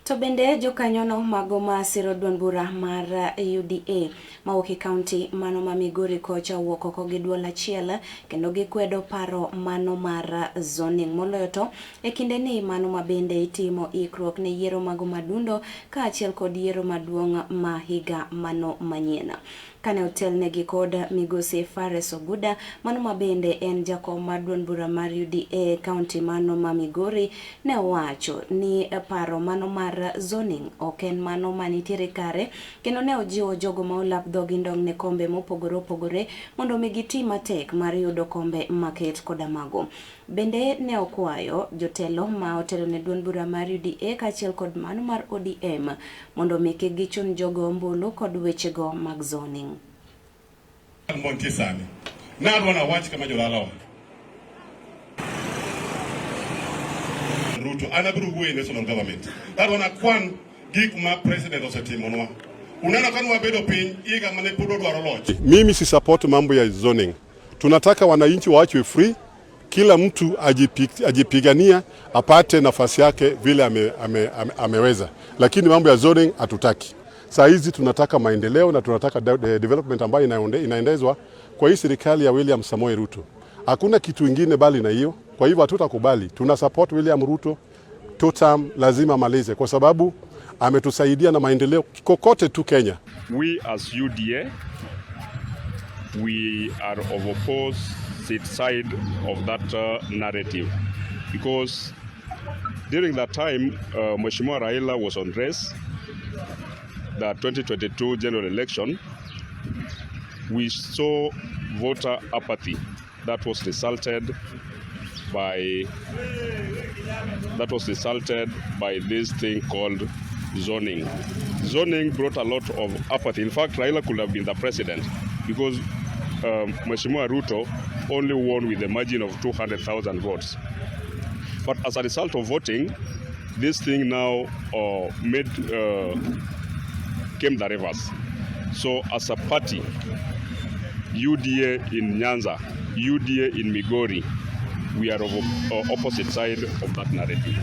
To bende jokanyono mago ma siro duond bura mar UDA mawuok e kaunti mano ma Migori kocha owuok oko gi duol achiel kendo gikwedo paro mano mar zoning. Moloyo to e kinde ni mano ma bende itimo ikruok ne yiero mago madundo kaachiel kod yiero maduong' ma higa mano manyien. Kane otelnegi kod migosi Fares Oguda, mano ma bende en jakom mar duond bura mar UDA e kaunti mano ma Migori, ne owacho ni paro mano mar zoning ok en mano manitiere kare kendo ne ojiwo jogo ma olap dhogi ndong' ne kombe mopogore opogore mondo mi giti matek mar yudo kombe maket koda mago. Bende ne okwayo jotelo ma otelo ne duond bura mar UDA kaachiel kod mano mar ODM mondo mi kik gichun jogo ombulu kod wechego mag zoning. Montie sani. Nadwa nawach kama jodalawa. Ruto, an abiro wuoyo e national government. Adwa nakwan gik ma president osetimonwa. Uneno ka nwabedo piny higa mane pod odwaro loch. Mimi si support mambo ya zoning. Tunataka wananchi waachwe free, kila mtu ajipigania apate nafasi yake vile ameweza, lakini mambo ya zoning hatutaki. Saa hizi tunataka maendeleo na tunataka development ambayo inaendezwa kwa hii serikali ya William Samoei Ruto. Hakuna kitu ingine bali na hiyo. Kwa hivyo hatutakubali. Tuna support William Ruto two term, lazima amalize kwa sababu ametusaidia na maendeleo kokote tu Kenya. We as UDA, we are of opposite side of that narrative because during that time Mheshimiwa Raila was on race, the 2022 general election, we saw voter apathy that was resulted by this thing called zoning. Zoning brought a lot of apathy. In fact, Raila could have been the president because Mheshimiwa Ruto only won with a margin of 200,000 votes. But as a result of voting, this thing now made came the reverse. So as a party, UDA in Nyanza, UDA in Migori, we are of opposite side of that narrative.